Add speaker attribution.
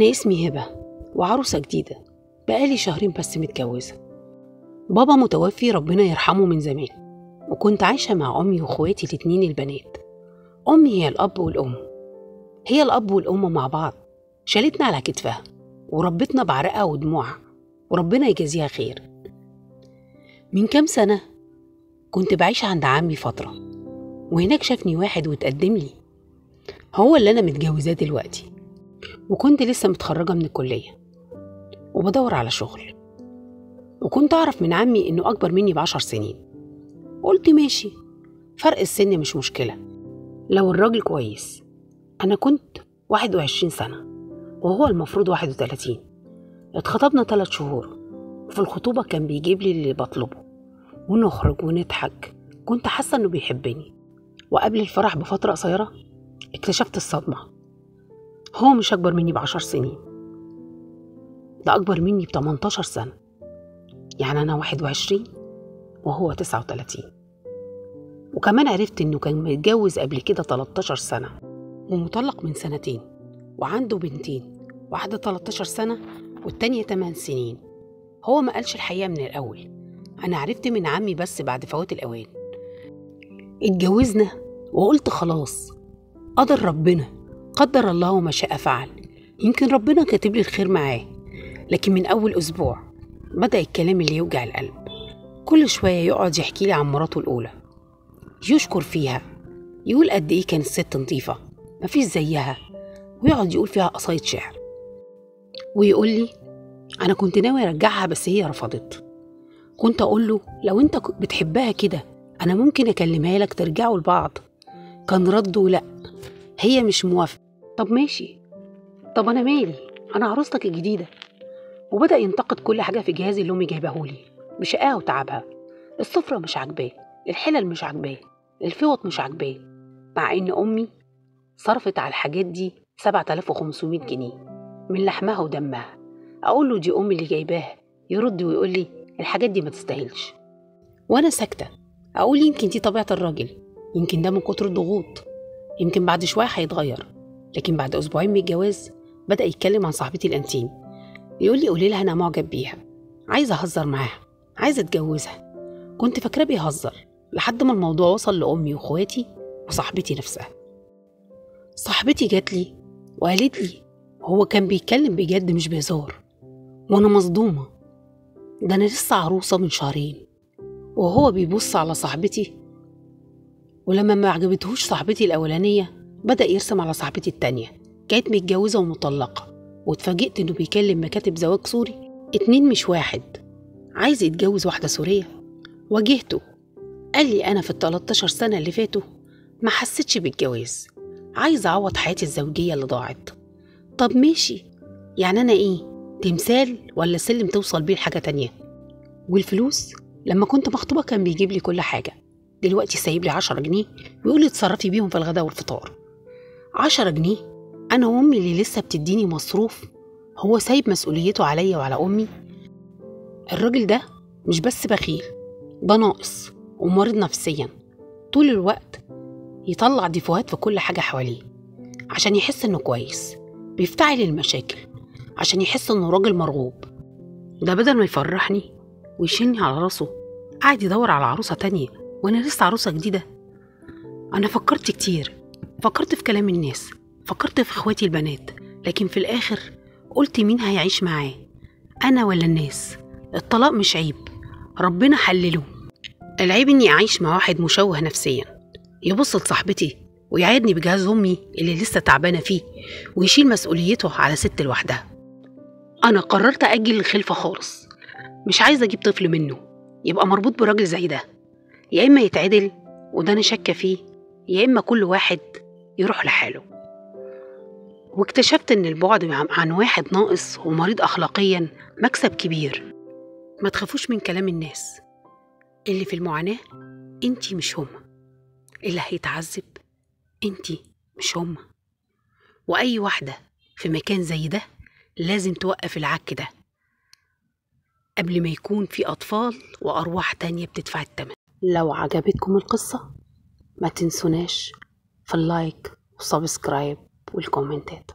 Speaker 1: أنا اسمي هبة وعروسة جديدة، بقالي شهرين بس متجوزة. بابا متوفي ربنا يرحمه من زمان، وكنت عايشة مع أمي وإخواتي الاتنين البنات. أمي هي الأب والأم، هي الأب والأم مع بعض، شالتنا على كتفها وربتنا بعرقها ودموعها، وربنا يجازيها خير. من كام سنة كنت بعيش عند عمي فترة، وهناك شافني واحد وتقدم لي، هو اللي أنا متجوزاه دلوقتي. وكنت لسه متخرجة من الكلية وبدور على شغل، وكنت أعرف من عمي إنه أكبر مني ب10 سنين. قلت ماشي، فرق السن مش مشكلة لو الراجل كويس. أنا كنت 21 سنة وهو المفروض 31. اتخطبنا 3 شهور، وفي الخطوبة كان بيجيب لي اللي بطلبه ونخرج ونضحك، كنت حاسة إنه بيحبني. وقبل الفرح بفترة قصيرة اكتشفت الصدمة، هو مش أكبر مني ب10 سنين، ده أكبر مني ب18 سنة، يعني أنا 21 وهو 39. وكمان عرفت إنه كان متجوز قبل كده 13 سنة ومطلق من 2 سنين، وعنده بنتين، واحدة 13 سنة والتانية 8 سنين. هو ما قالش الحقيقة من الأول، أنا عرفت من عمي بس بعد فوات الأوان. اتجوزنا وقلت خلاص، قدر ربنا، قدر الله ما شاء فعل، يمكن ربنا كاتب لي الخير معاه. لكن من أول أسبوع بدأ الكلام اللي يوجع القلب. كل شوية يقعد يحكي لي عن مراته الأولى، يشكر فيها، يقول قد إيه كانت ست نظيفة مفيش زيها، ويقعد يقول فيها قصايد شعر، ويقول لي أنا كنت ناوي أرجعها بس هي رفضت. كنت أقول له لو أنت بتحبها كده أنا ممكن أكلمها لك ترجعوا لبعض. كان رده لأ، هي مش موافقة. طب ماشي، طب أنا مالي، أنا عروستك الجديدة. وبدأ ينتقد كل حاجة في جهازي اللي أمي جايبهولي بشقاها وتعبها. السفرة مش عاجباه، الحلل مش عاجباه، الفوط مش عاجباه، مع إن أمي صرفت على الحاجات دي 7500 جنيه من لحمها ودمها. أقول له دي أمي اللي جايباها، يرد ويقول لي الحاجات دي ما تستاهلش. وأنا ساكتة، أقول يمكن دي طبيعة الراجل، يمكن ده من كتر الضغوط، يمكن بعد شوية هيتغير. لكن بعد أسبوعين من الجواز بدأ يتكلم عن صاحبتي الأنتيم، يقول لي قولي لها أنا معجب بيها، عايزة أهزر معاها، عايزة أتجوزها. كنت فاكراه بيهزر لحد ما الموضوع وصل لأمي وإخواتي وصاحبتي نفسها. صاحبتي جات لي وقالت لي هو كان بيتكلم بجد مش بهزار، وأنا مصدومة، ده أنا لسه عروسة من شهرين وهو بيبص على صاحبتي. ولما ما عجبتهوش صاحبتي الأولانية بدأ يرسم على صاحبتي التانية، كانت متجوزة ومطلقة. واتفاجئت إنه بيكلم مكاتب زواج سوري، 2 مش 1، عايز يتجوز واحدة سورية. واجهته، قال لي أنا في 13 سنة اللي فاتوا ما حسيتش بالجواز، عايز أعوض حياتي الزوجية اللي ضاعت. طب ماشي، يعني أنا إيه، تمثال ولا سلم توصل بيه لحاجة تانية؟ والفلوس لما كنت مخطوبة كان بيجيب لي كل حاجة، دلوقتي سايب لي 10 جنيه ويقول لي اتصرفي بيهم في الغداء والفطار. 10 جنيه؟ أنا وأمي اللي لسه بتديني مصروف، هو سايب مسؤوليته عليا وعلى أمي. الراجل ده مش بس بخيل، ده ناقص ومريض نفسيا، طول الوقت يطلع ديفوهات في كل حاجة حواليه عشان يحس إنه كويس، بيفتعل المشاكل عشان يحس إنه راجل مرغوب. ده بدل ما يفرحني ويشيلني على راسه قاعد يدور على عروسة تانية وأنا لسه عروسة جديدة. أنا فكرت كتير، فكرت في كلام الناس، فكرت في إخواتي البنات، لكن في الآخر قلت مين هيعيش معاه، أنا ولا الناس؟ الطلاق مش عيب، ربنا حلله. العيب إني أعيش مع واحد مشوه نفسيا، يبص لصاحبتي ويعايرني بجهاز أمي اللي لسه تعبانة فيه، ويشيل مسؤوليته على ست لوحدها. أنا قررت أجل الخلفة خالص، مش عايزة أجيب طفل منه يبقى مربوط براجل زي ده، يا إما يتعدل وده أنا شاكة فيه، يا إما كل واحد يروح لحاله. واكتشفت إن البعد عن واحد ناقص ومريض أخلاقيا مكسب كبير. ما تخافوش من كلام الناس، اللي في المعاناة انتي مش هما، اللي هيتعذب انتي مش هما. وأي واحدة في مكان زي ده لازم توقف العك ده قبل ما يكون في أطفال وأرواح تانية بتدفع الثمن. لو عجبتكم القصة ما تنسوناش في ال like وال subscribe والكومنتات.